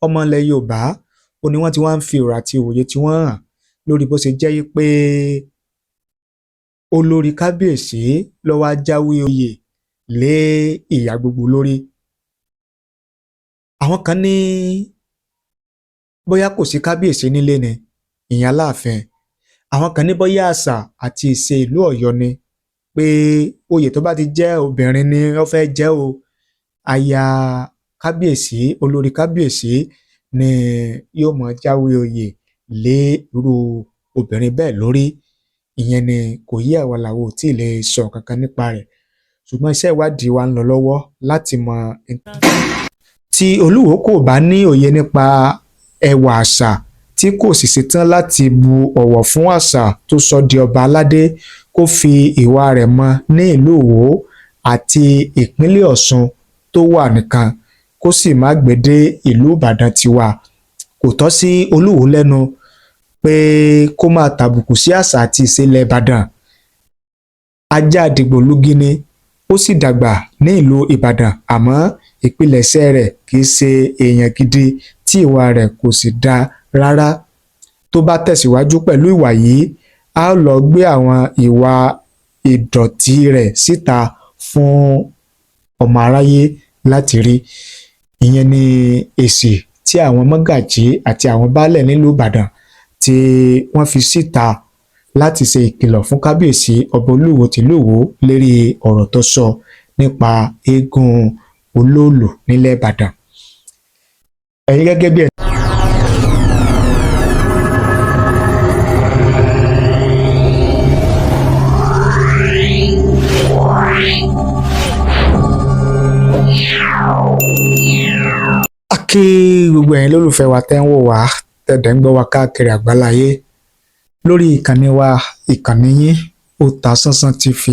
Ọmọ ilẹ̀ Yorùbá ó ní wọ́n ti wá ń fi ọ̀rọ̀ àti òye tí wọ́n hàn lórí bó ṣe jẹ́ pé olórí kábíyèsí ló wá jáwé oyè lé ìyá gbogbo lórí. Àwọn kan ní bóyá kò sí kábíyèsí nílé ni, ìyẹn Aláàfin. Àwọn kan ní bóyá àṣà àti ìṣe ìlú Ọ̀yọ́ ni pé oyè tó bá ti jẹ́ obìnrin ni ó fẹ́ jẹ́ o, aya kábíyèsí, olórí kábíyèsí ni yóò máa jáwé oyè lé irú obìnrin bẹ́ẹ̀ lórí. Ìyẹn ni kò yé àwa, làwa ò tíì lè sọ kankan nípa rẹ̀, ṣùgbọ́n iṣẹ́ ìwádìí wa ń lọ lọ́wọ́ láti mọ. Tí Olúwo kò bá ní òye nípa ẹwà àṣà, tí kò sì ṣetán láti bu ọ̀wọ̀ fún àṣà tó sọ di ọba aládé, kó fi ìwà rẹ̀ mọ ní ìlú Ìwó àti ìpínlẹ̀ Ọ̀ṣun tó wà nìkan, kó sì má gbé dé ìlú Ìbàdàn tiwa. Kò tọ́ sí Olúwo lẹ́nu pé kó máa tàbùkù sí àṣà àti ìṣe ilẹ̀ Ìbàdàn. Ajá dìgbòlugi ni, ó sì dàgbà ní ìlú Ìbàdàn, àmọ́ ìpilẹ̀ṣẹ̀ rẹ̀ kì í ṣe èèyàn gidi tí ìwà rẹ̀ kò sì dáa rárá. Tó bá tẹ̀síwájú pẹ̀lú ìwà yìí, á lọ gbé àwọn ìwà ìdọ̀tí rẹ̀ síta fún ọmọ aráyé láti rí. Ìyẹn ni èsì tí àwọn mọ́gàjí àti àwọn baálẹ̀ nílùú Ìbàdàn tí wọ́n fi síta láti ṣe ìkìlọ̀ fún kábíyèsí ọba Olúwo tìlú Ìwó lérí ọ̀rọ̀ tó sọ nípa eégún olóòlù nílẹ̀ Ìbàdàn. Ẹ̀yin gẹ́gẹ́ bí ẹ. A kí gbogbo ẹ̀yin lólùfẹ́ wa tẹ́ ń wò wá, tẹ̀dẹ̀ ń gbọ́ wa káàkiri àgbáláyé lórí ìkànnì wa, ìkànnì yín, Otasansan TV.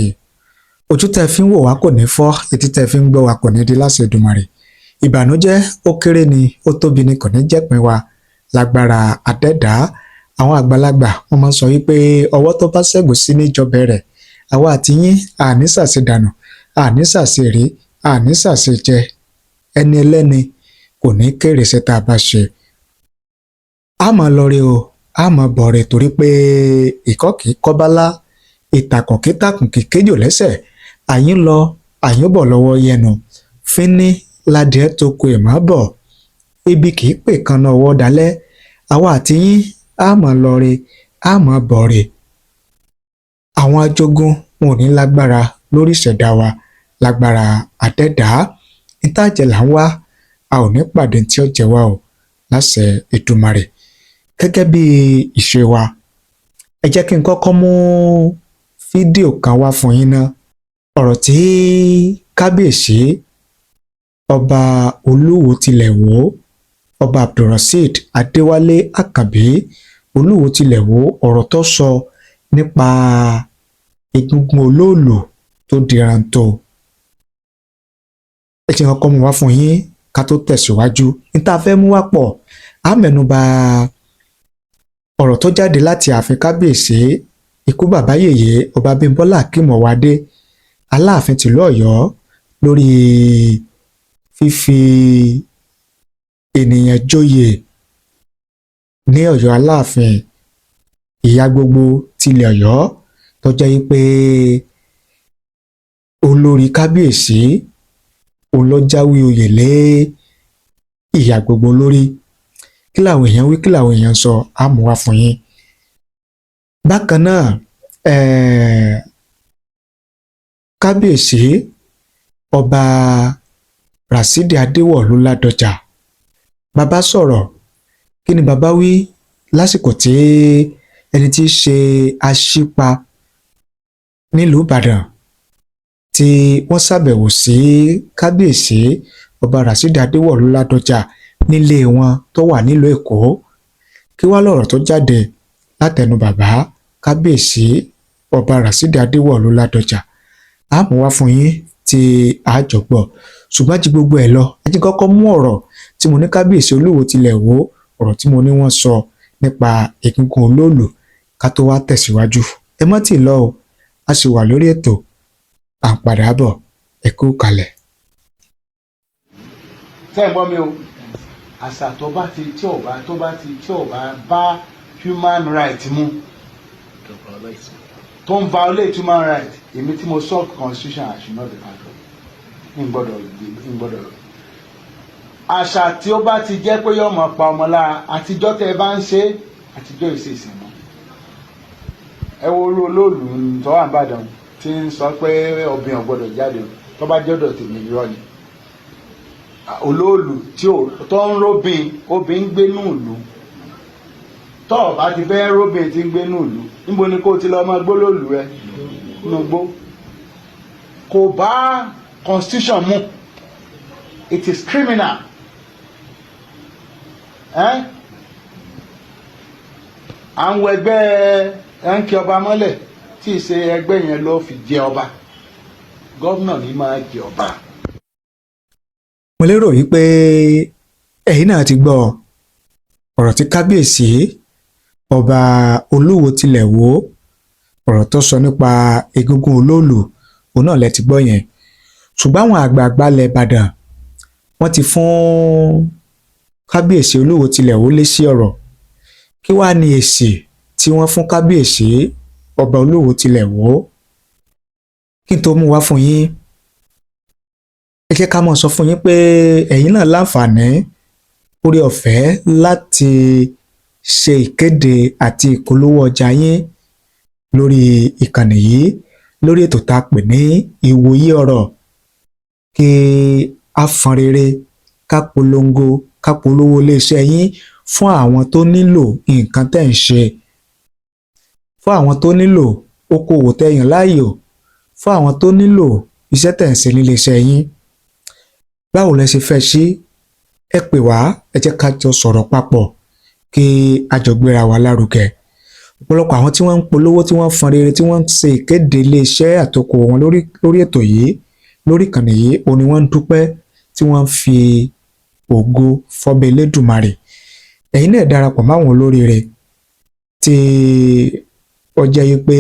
Ojú tẹ́ fi ń wò wá kò ní fọ́, etí tẹ́ fi ń gbọ́ wa kò ní di láṣẹ Èdùmàrè. Ìbànújẹ́, ó kéré ni, ó tóbi ni, kò ní jẹ́pin wa lágbára àdẹ́dàá. Àwọn àgbàlagbà wọ́n máa ń sọ wípé ọwọ́ tó bá ṣẹ́gun sí níjọba rẹ̀. Àwa àti yín àní ṣàṣedànù, àní ṣàṣerí, àní ṣàṣejẹ. Ẹni ẹlẹ́ni kò ní kéré iṣẹ́ tá a bá ṣe. A máa lọ rí o, a máa bọ̀ rẹ̀, torí pé ìkọ́ kìí kọ́bálá, ìtàkùn kí tàkùn kì í kéjò lẹ́sẹ̀. Àyín lọ, àyín bọ̀ lọ́wọ́ yẹnu fínní ládìẹ tó kó ẹ̀ má bọ̀. Ibi kì í pè kan náà ọwọ́ dalẹ̀. Àwa àti yín a máa lọ rí, a máa bọ̀ rè. Àwọn ajogun wọn ò ní lágbára lórí ìṣẹ̀dá wa lágbára àdẹ́dàá. Ìtàjẹ̀ là ń wá, a ò ní pàdé tí ó jẹ wá o láṣẹ Èdùmàrè. Gẹ́gẹ́ bí ìṣe wa, ẹ jẹ́ kí n kọ́kọ́ mú fídíò kan wá fún yín ná. Ọ̀rọ̀ tí kábíyèsí ọba Olúwo tilẹ̀ Ìwó, ọba Abdulrasheed Adéwálé Àkànbí Olúwo tilẹ̀ Ìwó, ọ̀rọ̀ tó sọ nípa egungun olóòlù tó di rántó, ẹ jẹ́ kọ́kọ́ mú wá fún yín ká tó tẹ̀síwájú. Ní tá a fẹ́ mú wá pọ̀, á mẹ́nuba ọ̀rọ̀ tó jáde láti ààfin kábíyèsí ikú bàbá yèyé ọba Abímbọ́lá Akeem Ọwádé, Aláàfin tìlú Ọ̀yọ́, lórí fífi ènìyàn joyè ní Ọ̀yọ́ Aláàfin, ìyá gbogbo tilẹ̀ Ọ̀yọ́, tó jẹ́ pé olórí kábíyèsí òun ló jáwé oyè lé ìyá gbogbo lórí. Kí làwọn èèyàn wí? Kí làwọn èèyàn sọ? Á mú wá fún yín. Bákan náà, kábíyèsí ọba Rasidi Adéwọ̀lú Ládọjà, bàbá sọ̀rọ̀. Kí ni bàbá wí lásìkò tí ẹni tí í ṣe aṣípa nílùú Ìbàdàn tí wọ́n ṣàbẹ̀wò sí kábíyèsí ọba Rasidi Adéwọ̀lú Ládọjà nílé wọn tó wà nílùú Èkó? Kí wá lọ̀rọ̀ tó jáde látẹnu bàbá kábíyèsí ọba Rasidi Adéwọ̀lú Ládọjà? Á mú wá fún yín tí a jọ gbọ́. Ṣùgbọ́n ju gbogbo ẹ̀ lọ, ẹ jẹ́ kọ́kọ́ mú ọ̀rọ̀ tí mo ní kábíyèsí Olúwo tilẹ̀ Ìwó, ọ̀rọ̀ tí mo ní wọ́n sọ nípa egungun olóòlù, ká tó wá tẹ̀síwájú. Ẹ má tì lọ o, a sì wà lórí ètò, à ń padà bọ̀. Ẹ kú kalẹ̀. Tẹ́ ẹ̀ ń gbọ́ mi o. Àṣà tó bá ti tí ò bá tó bá ti tí ò bá bá human right mu, tó ń violate human right, èmi tí mo sọ constitution, I should not be part of it. N gbọ́dọ̀, n gbọ́dọ̀. Àṣà tí ó bá ti jẹ́ pé yóò máa pa ọmọ lára, àtijọ́ tẹ́ ẹ bá ń ṣe, àtijọ́ ìṣèṣìn mọ́. Ẹ wo orú olóòlù tó wà nìbàdàn tí ń sọ pé obìnrin ò gbọ́dọ̀ jáde. Tó bá jọ́dọ̀ tèmi, irọ́ ni. Olóòlù tí ò tó ń róbìn, obìn ń gbénú ìlú. Tó o bá ti fẹ́ róbìn tí ń gbénú ìlú, níbo ni kó o ti lọ máa gbólóòlù rẹ nínú gbó? Kò bá constitution mu. It is criminal. Eh? À ń wọ ẹgbẹ́ ẹ̀ ń kí ọba mọ́lẹ̀ tí ì ṣe ẹgbẹ́ yẹn ló fi jẹ ọba. Gómìnà ní máa jẹ ọba. Mo lérò wípé ẹ̀yin náà ti gbọ́ ọ̀rọ̀ tí kábíyèsí ọba Olúwo tilẹ̀ wò. Ọ̀rọ̀ tó sọ nípa egungun olóòlù, òun náà lẹ ti gbọ́ yẹn. Ṣùgbọ́n àwọn àgbààgbà ilẹ̀ Ìbàdàn, wọ́n ti fún kábíyèsí Olúwo tilẹ̀ wò lésì ọ̀rọ̀. Kí wàá ní èsì tí wọ́n fún kábíyèsí ọba Olúwo tilẹ̀ wò? Kí n tó mú wá fún yín, ẹ jẹ́ ká máa sọ fún yín pé ẹ̀yin náà láǹfààní, oore ọ̀fẹ́ láti ṣe ìkéde àti ìpolówó ọjà yín lórí ìkànnì yìí, lórí ètò tá a pè ní Ìwòye Ọ̀rọ̀, kí a fọn rere, ká polongo, ká polówó iléeṣẹ́ yín fún àwọn tó nílò nǹkan tẹ́ ń ṣe, fún àwọn tó nílò okòwò tẹ́ yàn láàyò, fún àwọn tó nílò iṣẹ́ tẹ́ ń ṣe nílé iṣẹ́ yín. Báwo lẹ ṣe fẹ́ sí? Ẹ pè wá, ẹ jẹ́ ká jọ sọ̀rọ̀ papọ̀, kí a jọ gbéra wa lárugẹ. Ọ̀pọ̀lọpọ̀ àwọn tí wọ́n ń polówó, tí wọ́n ń fọn rere, tí wọ́n ń ṣe ìkéde iléeṣẹ́ àtòkò wọn lórí ètò yìí, lórí ìkànnì yìí, òun ni wọ́n ń dúpẹ́, tí wọ́n ń fi ògo fọ́bẹ̀ Elédùmarè. Ẹ̀yin náà darapọ̀ máwọn olóríire tí ó jẹ́ yí pé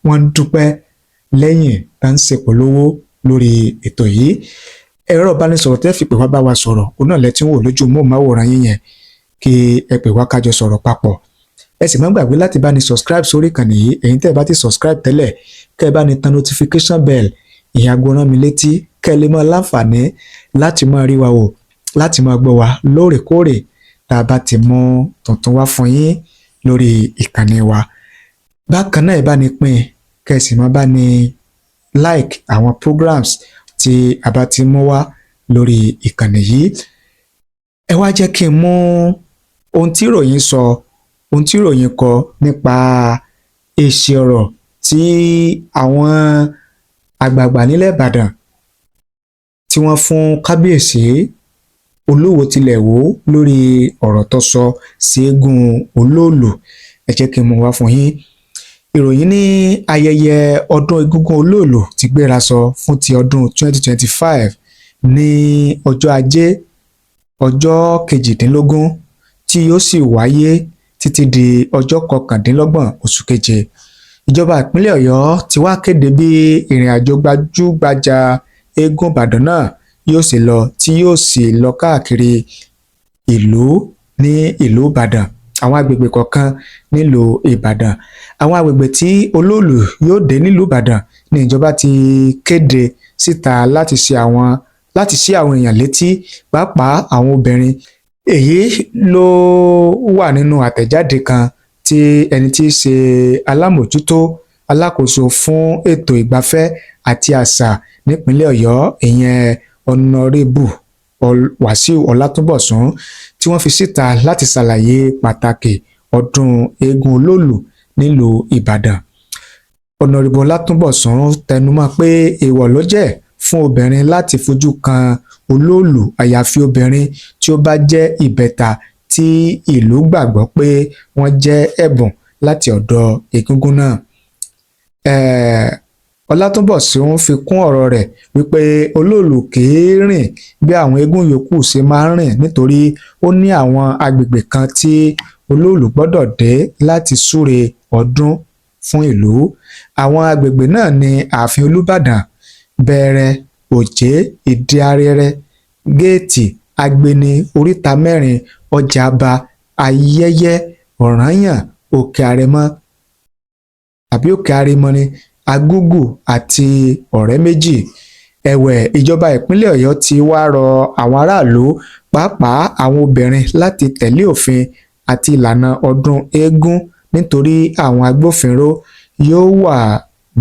wọ́n ń dúpẹ́ lẹ́yìn tá ń ṣe polówó lórí ètò yìí. Ẹ̀rọ ìbánisọ̀rọ̀ tẹ́ fi pè wá bá wa sọ̀rọ̀, òun náà lẹ tí ń wò lójú móhùnmáwòrán yín yẹn, kí ẹ pè wá, kájọ sọ̀rọ̀ papọ̀. Ẹ sì má gbàgbé láti bá ní subscribe sórí ìkànnì yìí. Ẹ̀yin tẹ́ ẹ bá ti subscribe tẹ́lẹ̀, kẹ́ ẹ bá ní tan notification bell, ìyẹn aago rán mi létí, kẹ́ ẹ lè máa láǹfààní láti máa rí wa wò, láti máa gbọ́ wa lóòrèkóòrè tá a bá ti mú tuntun wá fún yín lórí ìkànnì wa. Bákan náà, ẹ bá ní pín, kẹ́ ẹ sì máa bá ní like àwọn programs tí a bá ti mú wá lórí ìkànnì yìí. Ẹ wá jẹ́ kí n mú ohun tí ìròyìn sọ, ohun tí ìròyìn kọ nípa èsì ọ̀rọ̀ tí àwọn àgbààgbà nílẹ̀ Ìbàdàn tí wọ́n fún kábíyèsí Olúwo tilẹ̀ wò lórí ọ̀rọ̀ tó sọ sí eégún olóòlù. Ẹ jẹ́ kí n mú wá fún yín. Ìròyìn ní ayẹyẹ ọdún egúngún olóòlù ti gbéra sọ fún ti ọdún 2025 ní ọjọ́ Ajé, ọjọ́ 18, tí yóò sì wáyé títí di ọjọ́ 29 oṣù keje. Ìjọba ìpínlẹ̀ Ọ̀yọ́ ti wá kéde bí ìrìn àjò gbajúgbajà eégún Ìbàdàn náà yóò ṣe lọ, tí yóò sì lọ káàkiri ìlú ní ìlú Ìbàdàn, àwọn agbègbè kọ̀ọ̀kan nílùú Ìbàdàn. Àwọn agbègbè tí olóòlù yóò dé nílùú Ìbàdàn ní ìjọba ti kéde síta láti ṣí àwọn èèyàn létí, pàápàá àwọn obìnrin. Èyí ló wà nínú àtẹ̀jáde kan tí ẹni tí í ṣe alámòjútó alákòóso fún ètò ìgbafẹ́ àti àṣà nípínlẹ̀ Ọ̀yọ́, ìyẹn Ọ̀nàrẹ́bù Wàsíù Ọlátúnbọ̀sún, tí wọ́n fi síta láti ṣàlàyé pàtàkì ọdún eégún olóòlù nílùú Ìbàdàn. Ọ̀nàrẹ́bù Ọlátúnbọ̀sún tẹnumọ́ pé èèwọ̀ ló jẹ́ fún obìnrin láti fojú kan olóòlù, àyàfi obìnrin tí ó bá jẹ́ ìbẹ́ta tí ìlú gbàgbọ́ pé wọ́n jẹ́ ẹ̀bùn láti ọ̀dọ̀ egungun náà. Ọlátúnbọ̀sún fi kún ọ̀rọ̀ rẹ̀ wípé olóòlù kì í rìn bí àwọn eégún yòókù ṣe máa ń rìn, nítorí ó ní àwọn agbègbè kan tí olóòlù gbọ́dọ̀ dé láti súre ọdún fún ìlú. Àwọn agbègbè náà ní ààfin Olúbàdàn, Bẹẹrẹ, Òjé, Ìdí Arẹrẹ, Géètì. Agbeni, Oríta Mẹ́rin, Ọjà Aba, Ayẹ́yẹ́, Ọ̀rànyàn, Òkè Àrẹ̀mọ àbí Òkè Àrèmọ ni, Agúgù àti Ọ̀rẹ́ Méjì. Ẹ̀wẹ̀, ìjọba ìpínlẹ̀ Ọ̀yọ́ ti wá rọ àwọn aráàlú, pàápàá àwọn obìnrin, láti tẹ̀lé òfin àti ìlànà ọdún eégún nítorí àwọn agbófinró yóò wà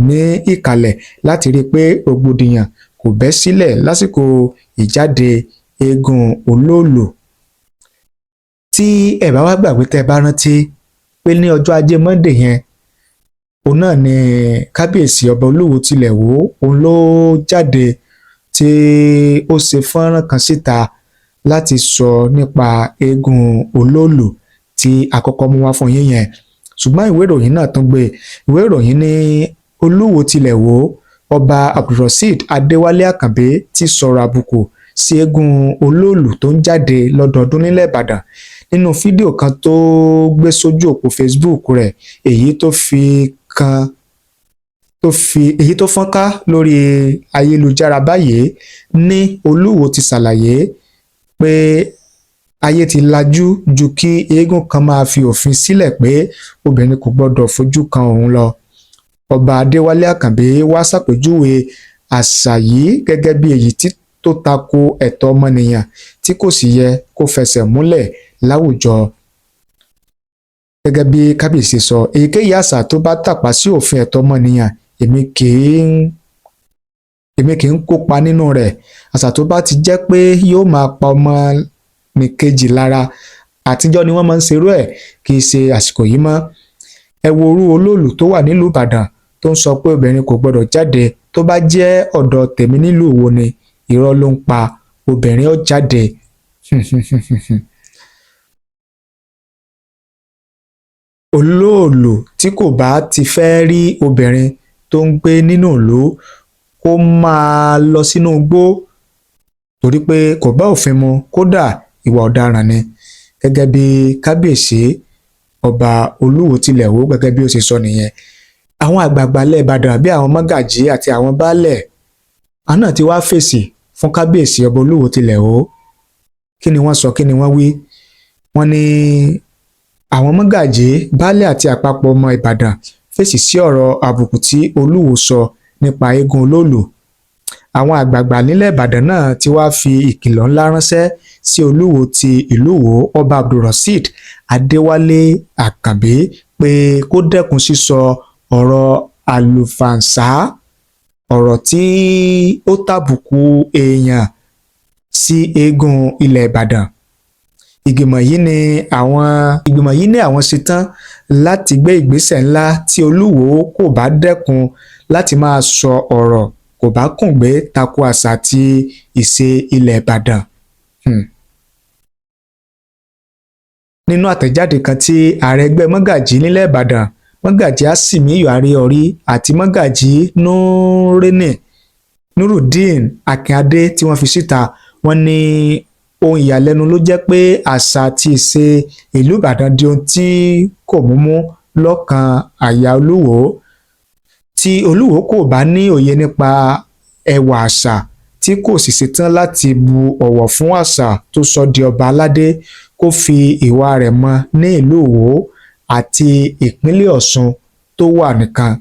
ní ìkàlẹ̀ láti rí i pé rògbòdìyàn kò bẹ́ sílẹ̀ lásìkò ìjáde eégún olóòlù. Tí ẹ bá wá gbàgbé, tẹ́ ẹ bá rántí pé ní ọjọ́ ajé Monday yẹn, òun náà ni kábíyèsí ọba Olúwo tilẹ̀ wò, òun ló jáde tí ó ṣe fọ́nrán kan síta láti sọ nípa eégún olóòlù tí àkọ́kọ́ mú wá fún yín yẹn. Ṣùgbọ́n ìwé ìròyìn náà tún gbé. Ìwé ìròyìn ní Olúwo tilẹ̀ wò, ọba Abdulrasheed Adéwálé Àkànbí, ti sọ̀rọ̀ àbùkù sí eégún olóòlù tó ń jáde lọ́dọọdún nílẹ̀ Ìbàdàn nínú fídíò kan tó gbé sójú òpó Facebook rẹ̀, èyí tó fi kan tó fi èyí tó fọ́nká lórí ayélujára báyìí. Ní Olúwo ti ṣàlàyé pé ayé ti lajú ju kí eégún kan máa fi òfin sílẹ̀ pé obìnrin kò gbọdọ̀ fojú kan òun lọ. Ọba Adéwálé Àkànbí wá ṣàpèjúwe àṣà yìí gẹ́gẹ́ bí èyí tó tako ẹ̀tọ́ ọmọnìyàn tí kò sì yẹ kó fẹsẹ̀ múlẹ̀ láwùjọ. Gẹ́gẹ́ bí kábíyèsí sọ, èyíkéyìí àṣà tó bá tàpá sí òfin ẹ̀tọ́ ọmọnìyàn, èmi kì í kópa nínú rẹ̀. Àṣà tó bá ti jẹ́ pé yóò máa pa ọmọnìkejì lára, àtijọ́ ni wọ́n máa ń ṣerú ẹ̀, kì í ṣe àsìkò yìí mọ́. Ẹ wo orú olóòlù tó wà nílùú Ìbàdàn tó ń sọ pé obìnrin kò gbọdọ̀ jáde. Tó bá jẹ́ ọ̀dọ̀ tèmi nílùú Ìwó ni, irọ́ ló ń pa, obìnrin ó jáde. Olóòlù tí kò bá ti fẹ́ẹ́ rí obìnrin tó ń gbé nínú ìlú, kó máa lọ sínú igbó, torí pé kò bá òfin mu, kódà ìwà ọ̀daràn ni. Gẹ́gẹ́ bí kábíyèsí ọba Olúwo tilẹ̀ wò, gẹ́gẹ́ bí ó ṣe sọ nìyẹn. Àwọn àgbààgbà ilẹ̀ Ìbàdàn bí àwọn mọ́gàjí àti àwọn baálẹ̀, àwọn náà ti wá fèsì fún kábíyèsí ọba Olúwo tilẹ̀ wò. Kí ni wọ́n sọ? Kí ni wọ́n wí? Wọ́n ní àwọn mọ́gàjí, baálẹ̀ àti àpapọ̀ ọmọ Ìbàdàn fèsì sí ọ̀rọ̀ àbùkù tí Olúwo sọ nípa eégún olóòlù. Àwọn àgbààgbà nílẹ̀ Ìbàdàn náà ti wá fi ìkìlọ̀ ńlá ránṣẹ́ sí Olúwo ti ìlú Ìwó, ọba Abdulrasheed Adéwálé Àkànbí, pé kó dẹ́kun sísọ ọ̀rọ̀ àlùfàǹsá, ọ̀rọ̀ tí ó tàbùkù èèyàn sí eégún ilẹ̀ Ìbàdàn. Ìgbìmọ̀ yìí ní àwọn ṣetán láti gbé ìgbésẹ̀ ńlá tí Olúwo kò bá dẹ́kun láti máa sọ ọ̀rọ̀ kò bá kùngbé tako àṣà àti ìṣe ilẹ̀ Ìbàdàn. Nínú àtẹ̀jáde kan tí ààrẹ ẹgbẹ́ mọ́gàjí nílẹ̀ Ìbàdàn, mọ́gàjí Asimiyu Ariori, àti mọ́gàjí Nurudeen Akínadé tí wọ́n fi síta, wọ́n ní ohun ìyàlẹ́nu ló jẹ́ pé àṣà àti ìṣe ìlú Ìbàdàn di ohun tí kò múmú lọ́kàn àyà Olúwo. Tí Olúwo kò bá ní òye nípa ẹwà àṣà, tí kò sì ṣetán láti bu ọ̀wọ̀ fún àṣà tó sọ di ọba aládé, kó fi ìwà rẹ̀ mọ ní ìlú Ìwó àti ìpínlẹ̀ Ọ̀ṣun tó wà nìkan,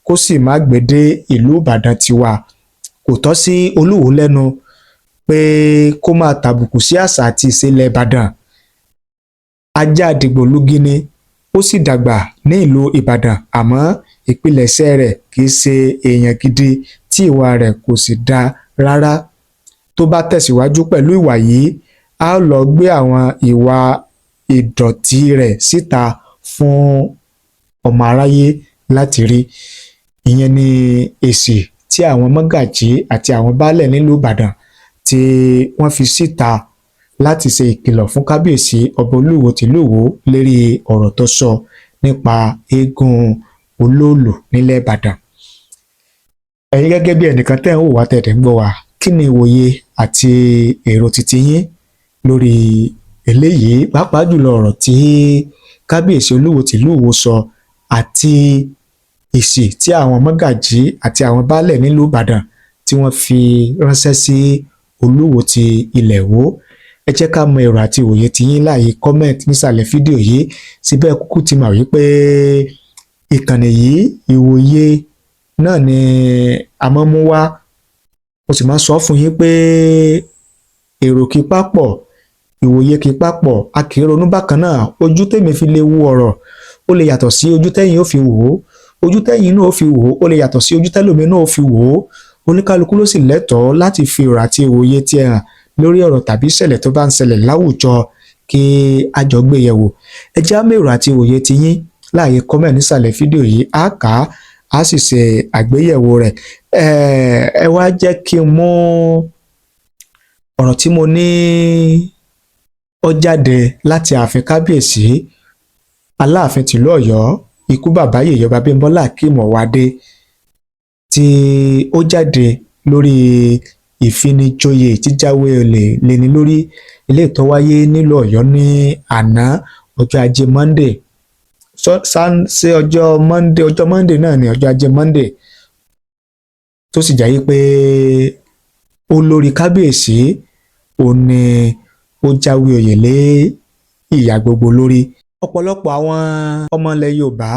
kó sì má gbé dé ìlú Ìbàdàn tiwa. Kò tọ́ sí Olúwo lẹ́nu pé kó máa tàbùkù sí àṣà àti ìṣe ilẹ̀ Ìbàdàn. Ajá dìgbòlugi ni, ó sì dàgbà ní ìlú Ìbàdàn, àmọ́ ìpilẹ̀ṣẹ̀ rẹ̀ kì í ṣe èèyàn gidi tí ìwà rẹ̀ kò sì dáa rárá. Tó bá tẹ̀síwájú pẹ̀lú ìwà yìí, a ó lọ gbé àwọn ìwà ìdọ̀tí rẹ̀ síta fún ọmọ aráyé láti rí. Ìyẹn ni èsì tí àwọn mọ́gàjí àti àwọn baálẹ̀ nílùú Ìbàdàn tí wọ́n fi síta láti ṣe ìkìlọ̀ fún kábíyèsí ọba Olúwo tìlú Ìwó lérí ọ̀rọ̀ tó sọ nípa eégún olóòlù nílẹ̀ Ìbàdàn. Ẹ̀yin gẹ́gẹ́ bí ẹnìkan tẹ́ ń wò wá, tẹ̀dẹ̀ ń gbọ́ wá, kí ni ìwòye àti èrò titi yín lórí eléyìí, pàápàá jùlọ ọ̀rọ̀ tí kábíyèsí Olúwo tìlú Ìwó sọ àti èsì tí àwọn mọ́gàjí àti àwọn baálẹ̀ nílùú Ìbàdàn tí wọ́n fi ránṣẹ́ sí Olúwo ti ilẹ̀ Ìwó? Ẹ jẹ́ ká mọ èrò àti ìwòye tiyín láàyè comment nísàlẹ̀ fídíò yìí. Síbẹ̀ kúkú ti mọ̀ wípé ìkànnì yìí, ìwòye náà ni a máa ń mú wá. Mo sì máa ń sọ fún yín pé èrò kì í papọ̀, ìwòye kì í papọ̀, a kì í ronú bákan náà. Ojú tèmi fi lè wo ọ̀rọ̀, ó lè yàtọ̀ sí ojú tẹ́yin ó fi wò ó. Ojú tẹ́yin náà ó fi wò ó, ó lè yàtọ̀ sí ojú tẹ́lòmíì náà ó fi wò ó. Oníkálukú ló sì lẹ́tọ̀ọ́ láti fi èrò àti ìwòye tiẹ̀ hàn lórí ọ̀rọ̀ tàbí ìṣẹ̀lẹ̀ tó bá ń ṣẹlẹ̀ láwùjọ, kí a jọ gbé yẹ̀wò. Ẹ jẹ́ á mọ èrò àti ìwòye tiyín láàyè comment nísàlẹ̀ fídíò yìí. Á kà á, á sì ṣe àgbéyẹ̀wò rẹ̀. Ẹ wá jẹ́ kí n mú ọ̀rọ̀ tí mo ní ó jáde láti ààfin kábíyèsí Aláàfin tìlú Ọ̀yọ́, ikú bàbá yèyé, Ọba Bímbọ́lá Akeem Ọwọ́adé, tí ó jáde lórí ìfinijoyè jíjáwé olè léni lórí ilé tó wáyé nílùú Ọ̀yọ́ ní àná, ọjọ́ ajé Monday. Ṣé ọjọ́ Monday? Ọjọ́ Monday náà ni, ọjọ́ ajé Monday, tó sì jẹ́ pé olórí kábíyèsí òun ni ó jáwé oyè lé ìyá gbogbo lórí. Ọ̀pọ̀lọpọ̀ àwọn ọmọ ilẹ̀ Yorùbá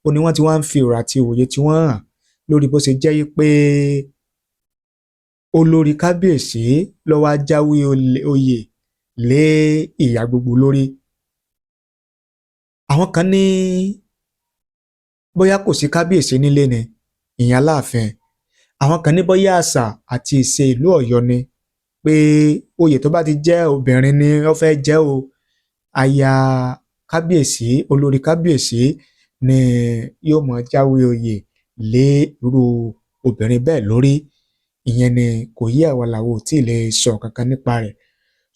ó ní wọ́n ti wá ń fi èrò àti òye tí wọ́n hàn lórí bó ṣe jẹ́ pé olórí kábíyèsí ló wá jáwé oyè lé ìyá gbogbo lórí. Àwọn kan ní bóyá kò sí kábíyèsí nílé ni, ìyẹn Aláàfin. Àwọn kan ní bóyá àṣà àti ìṣe ìlú Ọ̀yọ́ ni pé oyè tó bá ti jẹ́ obìnrin ni ó fẹ́ jẹ́ o, aya kábíyèsí, olórí kábíyèsí ni yóò máa jáwé oyè lé irú obìnrin bẹ́ẹ̀ lórí. Ìyẹn ni kò yé àwa, làwa ò tí ì lè sọ nǹkan kan nípa rẹ̀,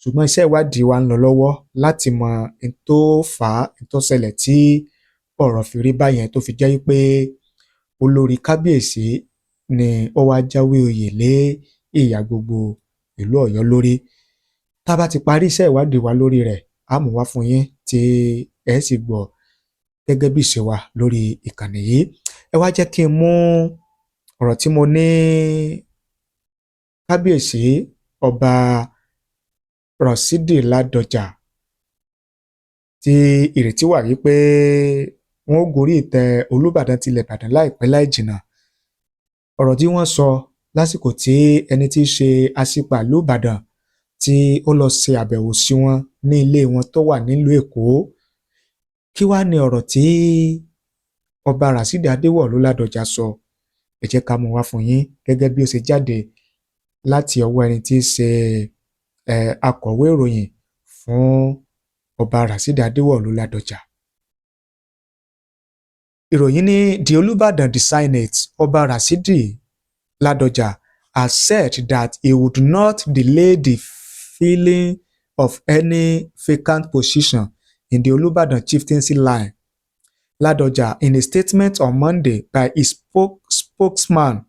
ṣùgbọ́n iṣẹ́ ìwádìí wa ń lọ lọ́wọ́ láti mọ n tó fà á, n tó ṣẹlẹ̀ tí ọ̀rọ̀ fi rí báyẹn, tó fi jẹ́ wípé olórí kábíyèsí ni ó wá jáwé oyè lé ìyá gbogbo ìlú Ọ̀yọ́ lórí. Tá a bá ti parí iṣẹ́ ìwádìí wa lórí rẹ̀, á mú wá fún yín tí ẹ sì gbọ́ gẹ́gẹ́ bí ìṣe wa lórí ìkànnì yìí. Ẹ wá jẹ́ kí n mú ọ̀rọ̀ tí mo ní kábíyèsí Ọba Rọ̀ṣídì Ládọjà, tí ìrètí wà wípé wọn ó gorí ìtẹ́ Olúbàdàn tilẹ̀ Ìbàdàn láìpẹ́ láì jìnnà, ọ̀rọ̀ tí wọ́n sọ lásìkò tí ẹni tí í ṣe Aṣípa ìlú Ìbàdàn tí ó lọ ṣe àbẹ̀wò sí wọn ní ilé wọn tó wà nílùú Èkó. Kí wàá ní ọ̀rọ̀ tí Ọba Rasheed Adéwọ̀lú Ládọjà sọ? Ẹ jẹ́ ká mú wá fún yín gẹ́gẹ́ bí ó ṣe jáde láti ọwọ́ ẹni tí í ṣe akọ̀wé ìròyìn fún Ọba Rasheed Adéwọ̀lú Ládọjà. Ìròyìn ní the Olúbàdàn designate, Ọba Rasheed Ládọjà, has said that he would not delay the filling of any vacant position in the Olubadan chieftaincy line. Ladoja, in a statement on Monday by his spokesman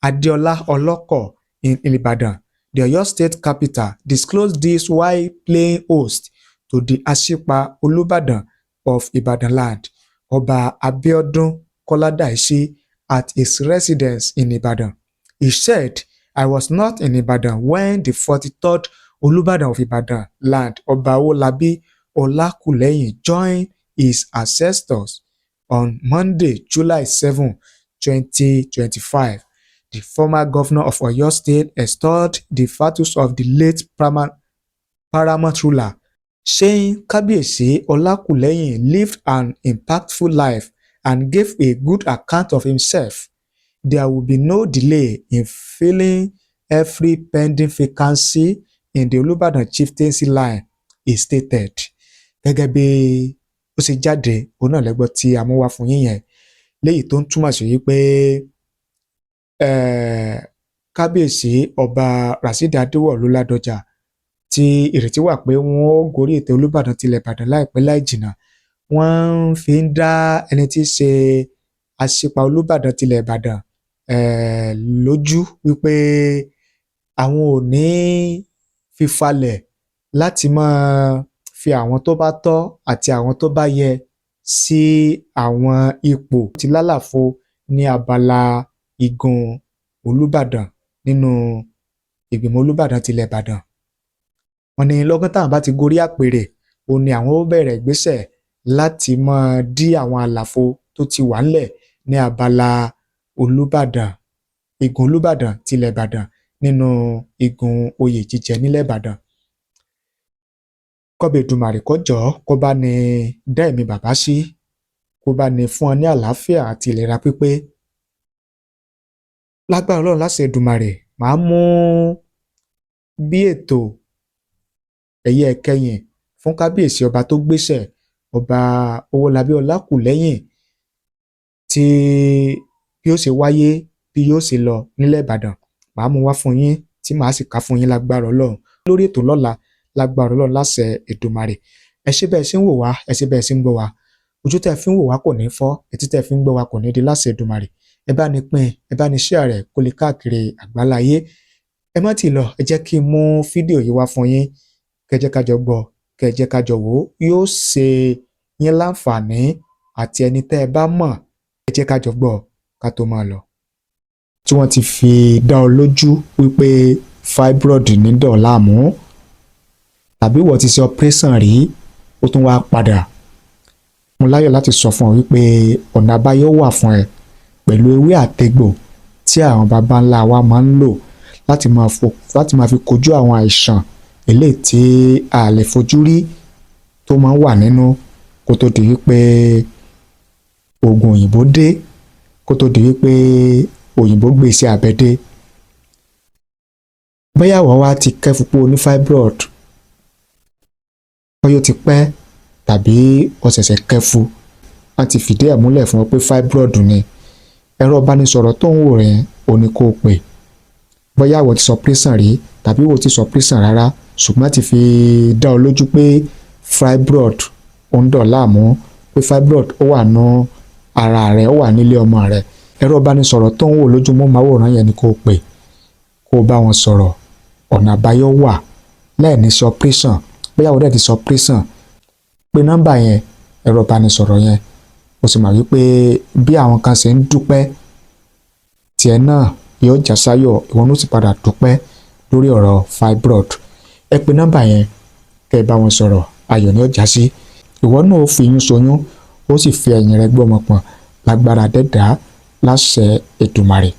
Adeola Oloko in Ibadan, the Oyo State capital, disclosed this while playing host to the Asipa Olubadan of Ibadan land, Oba Abiodun Koladaisi, at his residence in Ibadan. He said, "I was not in Ibadan when the 43rd Olubadan of Ibadan land, Oba Owolabi Olakulehin, joined his ancestors on Monday, July 7, 2025." The former governor of Oyo State extolled the virtues of the late paramount ruler, saying Kabiyesi Olakulehin lived an impactful life and gave a good account of himself. "There will be no delay in filling every pending vacancy in the Olubadan chieftaincy line," he stated. Gẹ́gẹ́ bí ó ṣe jáde, òun náà lẹ́gbọ́ tí a mú wá fún yín yẹn, léyìí tó ń túmọ̀ sí wípé kábíyèsí Ọba Rasheed Adéwọ̀lú Ládọjà, tí ìrètí wà pé wọ́n ó gorí ìtẹ́ Olúbàdàn tilẹ̀ Ìbàdàn láìpẹ́ láì jìnnà, wọ́n fi ń dá ẹni tí í ṣe Aṣípa Olúbàdàn tilẹ̀ Ìbàdàn lójú wípé àwọn ò ní fífalẹ̀ láti máa fi àwọn tó bá tọ́ àti àwọn tó bá yẹ sí àwọn ipò tí lálàfo ní abala igun Olúbàdàn nínú ìgbìmọ̀ Olúbàdàn tilẹ̀ Ìbàdàn. Wọ́n ní lọ́gán táwọn bá ti gorí àpèrè, òun ni àwọn ó bẹ̀rẹ̀ ìgbésẹ̀ láti máa dí àwọn àlàfo tó ti wà ńlẹ̀ ní abala Olúbàdàn, igun Olúbàdàn tilẹ̀ Ìbàdàn nínú igun oyè jíjẹ nílẹ̀ Ìbàdàn. Kọ́ba Èdùmàrè kó jọ̀ọ́, kó bá ní dá ẹ̀mí bàbá sí, kó bá ní fún ọ ní àlàáfíà àti ìlera pípé. Lágbára Ọlọ́run, láṣẹ Èdùmàrè, màá mú bí ètò ẹ̀yẹ ìkẹyìn fún kábíyèsí ọba tó gbéṣẹ̀, Ọba Owólabí Ọlákùlẹ́hìn, tí bí ó ṣe wáyé, bí yóò ṣe lọ nílẹ̀ Ìbàdàn, màá mú wá fún yín tí màá sì kà fún yín lágbára Ọlọ́run lórí ètò lọ́la, lágbára Ọlọ́run, láṣẹ Èdùmàrè. Ẹ ṣé bẹ́ẹ̀ ṣe ń wò wá, ẹ ṣé bẹ́ẹ̀ ṣe ń gbọ́ wá. Ojú tẹ́ fi ń wò wá kò ní fọ́, etí tẹ́ fi ń gbọ́ wá kò ní di, láṣẹ Èdùmàrè. Ẹ bá ní pín, ẹ bá ní share rẹ̀ kó lè káàkiri àgbáláyé. Ẹ má tì lọ, ẹ jẹ́ kí n mú fídíò yìí wá fún yín, kẹ́ jẹ́ ká jọ gbọ́, kẹ́ jẹ́ ká jọ wò ó. Yóò ṣe yín láǹfààní àti ẹni tẹ́ ẹ bá mọ̀. Ẹ jẹ́ ká jọ gbọ́ ká tó máa lọ. Tí wọ́n ti fi dá ọ lójú wípé fibroid ní dọ̀ láàmú, tàbí wọ́n ti ṣe operation rí, ó tún wá padà, mo láyọ̀ láti sọ fún ọ wípé ọ̀nà àbáyọ wà fún ẹ pẹ̀lú ewé àtegbò tí àwọn baba ńlá wa máa ń lò láti máa fi kojú àwọn àìsàn eléyìí tí a lè fojú rí tó máa ń wà nínú, kó tó di wípé oògùn òyìnbó dé, kó tó di wípé òyìnbó gbé iṣẹ́ abẹ dé. Bóyá wọ́n wá ti kẹ́fun pé o ní fibroid, bóyá ó ti pẹ́ tàbí ó ṣẹ̀ṣẹ̀ kẹ́fu, wọ́n ti fìdí ẹ̀ múlẹ̀ fún ọ pé fibroid ni, ẹ̀rọ ìbánisọ̀rọ̀ tó ń wò rẹ̀ ò ní kó o pè. Bóyá ìwọ ti sọ operation rí tàbí ìwọ ti sọ operation rárá, ṣùgbọ́n ti fi dá ọ lójú pé fibroid ó ń dọ̀ láàmú, pé fibroid ó wà ní ara rẹ, ó wà nílé ọmọ rẹ, ẹ̀rọ ìbánisọ̀rọ̀ tó ń wò lójúmọ́ máwòrán yẹn ni kó o pè, kó o bá wọn sọ̀rọ̀. Ọ̀nà àbáyọ wà láì ṣe operation. Bóyá ìwọ dẹ̀ ti ṣe operation, pé nọ́mbà yẹn, ẹ̀rọ ìbánisọ̀rọ̀ yẹn, o sì mọ̀ wípé bí àwọn kan ṣe ń dúpẹ́, tiẹ̀ náà yóò já sáyọ̀, ìwọ ló sì padà dúpẹ́ lórí ọ̀rọ̀ fibroid. Ẹ pe nọ́mbà yẹn, kẹ́ ẹ bá wọn sọ̀rọ̀. Ayọ̀ ni ó já sí. Ìwọ náà ó fi inú ṣoyún, ó sì fi ẹ̀yìn rẹ gbọ́mọ pọ̀n, lágbára dẹ́dàá, láṣẹ Èdùmàrè.